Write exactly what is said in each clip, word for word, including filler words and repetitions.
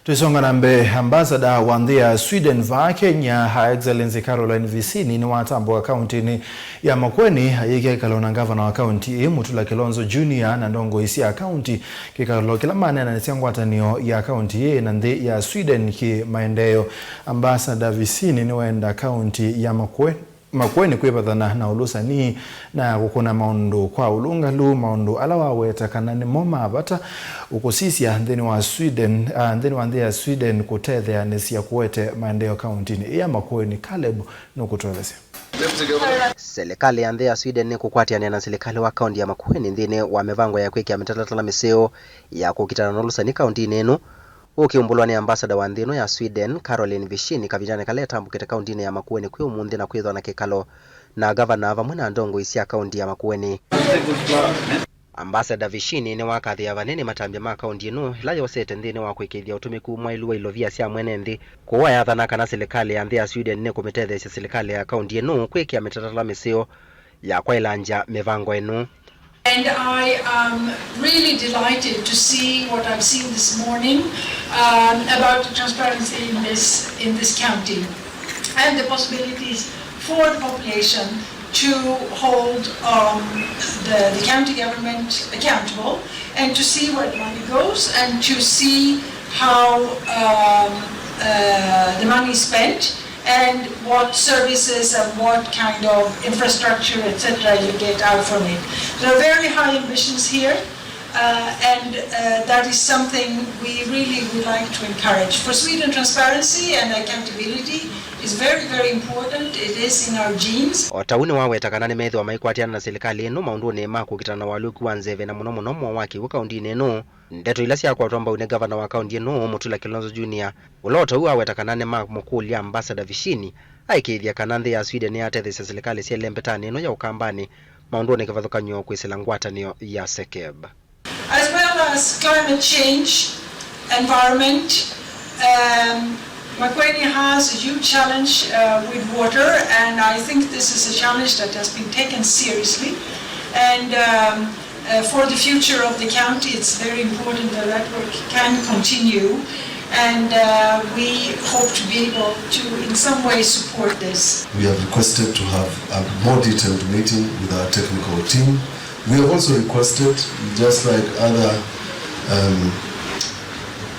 Tũisonga na mbee, ambassador wa nthĩ ya Sweden vaa Kenya, Her Excellency Caroline Visini, nĩwatambũka kauntinĩ ya Makueni, ayĩkĩa kĩkalo na ngavana wa kaunti ĩĩ, Mutula Kilonzo Junior, na ndongoi sya kaunti, kĩkalo kĩla maneenanĩsya ngwatanĩo ya kaunti ĩĩ na nthĩ ya Sweden kĩ maendeeo. Ambassador Visini nĩwenda kaunti ya Makueni Makueni kwĩvathana na ũlũsani na kũkũna maũndũ kwa ũlũngalu, maũndũ ala waweta kana nĩmo ma vata ũkũsisya nthĩnĩ wa Sweden, ah, nthĩnĩ wa nthĩ ya Sweden kũtetheanĩsya kũete maendeeo kauntinĩ ĩĩ ya Makueni. Caleb nũkũtũelesya. Silikalĩ ya nthĩ ya Sweden nĩkũkwatĩanĩa na silikalĩ wa kaunti ya Makueni nthĩnĩ wa mĩvango ya kwĩkĩa mĩtalatala mĩseo ya kũkitana na ũlũsani kauntinĩ ĩno. Ũkĩumbũlwa nĩ ambassador wa nthĩ ĩno ya Sweden, Caroline Visini, kavindanĩ kala etambũkĩte kauntinĩ ya Makueni kwĩ ũmũnthĩ na kwĩthwa na kĩkalo na ngavana vamwe na ndongoi sya kaunti ya Makueni. Ambassador Visini nĩwakathĩa vanene matambya ma kaunti ĩno ĩla yosete nthĩnĩ wa kũĩkĩĩthya ũtũmĩku mwaĩlu wa ilovia sya mwene nthĩ. Kwoou ayathana kana silikalĩ ya nthĩ ya Sweden nĩkũmĩtetheesya silikalĩ ya kaunti ĩno kwĩkĩa mĩtalatala mĩseo ya kwaĩlangya mĩvango ĩno. And I am really delighted to see what I've seen this morning, um, about the transparency in this, in this county and the possibilities for the population to hold, um, the, the county government accountable and to see where the money goes and to see how, um, uh, the money is spent and what services and what kind of infrastructure, et cetera, you get out from it. There are very high ambitions here, uh, and, uh, that is something we really would like to encourage. For Sweden, transparency and accountability is very, very important. It is in our genes. O ta ũu nĩwaweta kana nĩmethĩwa maikwatĩana na silikalĩ ĩno maũndũnĩ ma kũkitana na ũalyũku wa nzeve na mũno mũno mwao wa kĩw'ũ kauntinĩ ĩno. Ndeto ila syakwatwa mbau nĩ ngavana wa kaunti ĩno, Mutula Kilonzo Junior, ũla o ta ũu aweta kana nĩmamũkũlya Ambassador Visini aĩkĩĩthye kana nthĩ ya Sweden nĩyatetheesya silikalĩ sya ĩlembetanĩ ĩno ya Ũkambanĩ maũndũnĩ kĩvathũkany'o kwĩsĩla ngwatanĩo ya SEKEB. As well as climate change, environment, um, Makueni has a huge challenge, uh, with water, and I think this is a challenge that has been taken seriously. And, um, uh, for the future of the county, it's very important that that work can continue, and, uh, we hope to be able to, in some way, support this. We have requested to have a more detailed meeting with our technical team. We have also requested, just like other, um,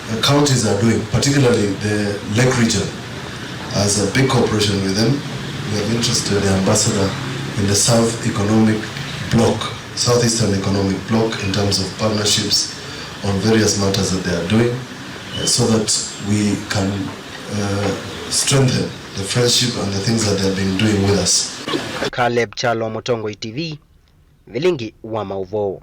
uh, counties are doing, particularly the Lake region, as a big cooperation with them. We have interested the ambassador in the South Economic Bloc, Southeastern Economic Bloc, in terms of partnerships on various matters that they are doing, uh, so that we can, uh, strengthen the friendship and the things that they have been doing with us. Caleb Kyalo, Mũtongoi T V, Vilingi wa Maũvoo.